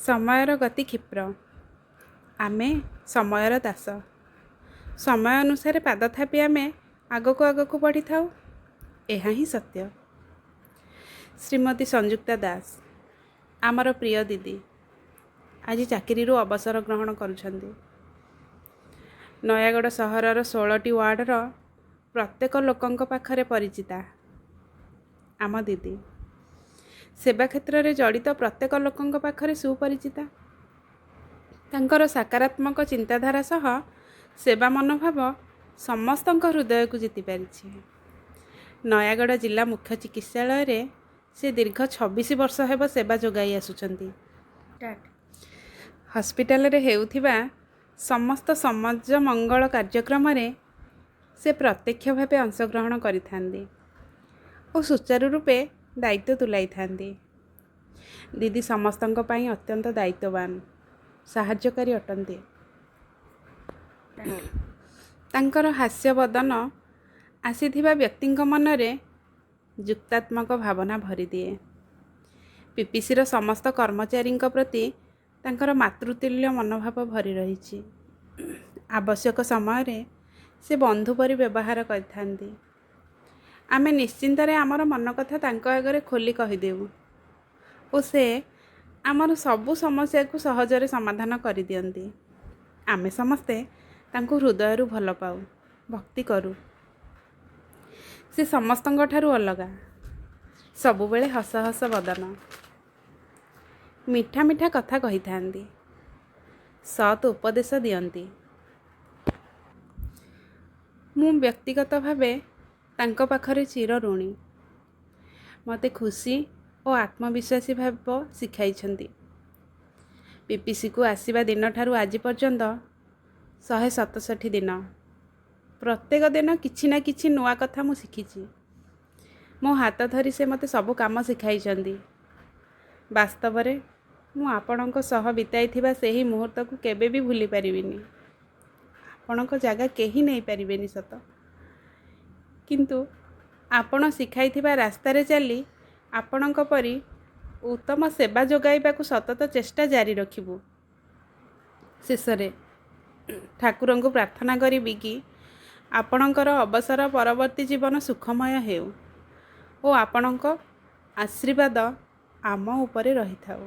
ସମୟର ଗତି କ୍ଷିପ୍ର, ଆମେ ସମୟର ଦାସ। ସମୟ ଅନୁସାରେ ପାଦ ଥାପି ଆମେ ଆଗକୁ ଆଗକୁ ବଢ଼ିଥାଉ, ଏହା ହିଁ ସତ୍ୟ। ଶ୍ରୀମତୀ ସଂଯୁକ୍ତା ଦାସ, ଆମର ପ୍ରିୟ ଦିଦି, ଆଜି ଚାକିରିରୁ ଅବସର ଗ୍ରହଣ କରୁଛନ୍ତି। ନୟାଗଡ଼ ସହରର 16ଟି ୱାର୍ଡ଼ର ପ୍ରତ୍ୟେକ ଲୋକଙ୍କ ପାଖରେ ପରିଚିତା ଆମ ଦିଦି। ସେବା କ୍ଷେତ୍ରରେ ଜଡ଼ିତ ପ୍ରତ୍ୟେକ ଲୋକଙ୍କ ପାଖରେ ସୁପରିଚିତା। ତାଙ୍କର ସକାରାତ୍ମକ ଚିନ୍ତାଧାରା ସହ ସେବା ମନୋଭାବ ସମସ୍ତଙ୍କ ହୃଦୟକୁ ଜିତିପାରିଛି। ନୟାଗଡ଼ ଜିଲ୍ଲା ମୁଖ୍ୟ ଚିକିତ୍ସାଳୟରେ ସେ ଦୀର୍ଘ 26 ବର୍ଷ ହେବ ସେବା ଯୋଗାଇ ଆସୁଛନ୍ତି। ହସ୍ପିଟାଲରେ ହେଉଥିବା ସମସ୍ତ ସମାଜ ମଙ୍ଗଳ କାର୍ଯ୍ୟକ୍ରମରେ ସେ ପ୍ରତ୍ୟକ୍ଷ ଭାବେ ଅଂଶଗ୍ରହଣ କରିଥାନ୍ତି ଓ ସୁଚାରୁ ରୂପେ ଦାୟିତ୍ୱ ତୁଲାଇଥାନ୍ତି। ଦିଦି ସମସ୍ତଙ୍କ ପାଇଁ ଅତ୍ୟନ୍ତ ଦାୟିତ୍ୱବାନ, ସାହାଯ୍ୟକାରୀ ଅଟନ୍ତି। ତାଙ୍କର ହାସ୍ୟବଦନ ଆସିଥିବା ବ୍ୟକ୍ତିଙ୍କ ମନରେ ଯୁକ୍ତାତ୍ମକ ଭାବନା ଭରିଦିଏ। ପିପିସିର ସମସ୍ତ କର୍ମଚାରୀଙ୍କ ପ୍ରତି ତାଙ୍କର ମାତୃତୁଲ୍ୟ ମନୋଭାବ ଭରି ରହିଛି। ଆବଶ୍ୟକ ସମୟରେ ସେ ବନ୍ଧୁ ପରି ବ୍ୟବହାର କରିଥାନ୍ତି। ଆମେ ନିଶ୍ଚିନ୍ତରେ ଆମର ମନ କଥା ତାଙ୍କ ଆଗରେ ଖୋଲି କହିଦେଉ ଓ ସେ ଆମର ସବୁ ସମସ୍ୟାକୁ ସହଜରେ ସମାଧାନ କରିଦିଅନ୍ତି। ଆମେ ସମସ୍ତେ ତାଙ୍କୁ ହୃଦୟରୁ ଭଲ ପାଉ, ଭକ୍ତି କରୁ। ସେ ସମସ୍ତଙ୍କ ଠାରୁ ଅଲଗା, ସବୁବେଳେ ହସ ହସ ବଦନ, ମିଠା ମିଠା କଥା କହିଥାନ୍ତି, ସତ୍ ଉପଦେଶ ଦିଅନ୍ତି। ମୁଁ ବ୍ୟକ୍ତିଗତ ଭାବେ ତାଙ୍କ ପାଖରେ ଚିରଋଣୀ। ମୋତେ ଖୁସି ଓ ଆତ୍ମବିଶ୍ୱାସୀ ଭାବ ଶିଖାଇଛନ୍ତି। ପିପିସିକୁ ଆସିବା ଦିନଠାରୁ ଆଜି ପର୍ଯ୍ୟନ୍ତ 167 ଦିନ, ପ୍ରତ୍ୟେକ ଦିନ କିଛି ନା କିଛି ନୂଆ କଥା ମୁଁ ଶିଖିଛି। ମୋ ହାତ ଧରି ସେ ମୋତେ ସବୁ କାମ ଶିଖାଇଛନ୍ତି। ବାସ୍ତବରେ ମୁଁ ଆପଣଙ୍କ ସହ ବିତାଇଥିବା ସେହି ମୁହୂର୍ତ୍ତକୁ କେବେ ବି ଭୁଲି ପାରିବିନି। ଆପଣଙ୍କ ଜାଗା କେହି ନେଇପାରିବେନି ସତ, କିନ୍ତୁ ଆପଣ ଶିଖାଇଥିବା ରାସ୍ତାରେ ଚାଲି ଆପଣଙ୍କ ପରି ଉତ୍ତମ ସେବା ଯୋଗାଇବାକୁ ସତତ ଚେଷ୍ଟା ଜାରି ରଖିବୁ। ଶେଷରେ ଠାକୁରଙ୍କୁ ପ୍ରାର୍ଥନା କରିବି କି ଆପଣଙ୍କର ଅବସର ପରବର୍ତ୍ତୀ ଜୀବନ ସୁଖମୟ ହେଉ ଓ ଆପଣଙ୍କ ଆଶୀର୍ବାଦ ଆମ ଉପରେ ରହିଥାଉ।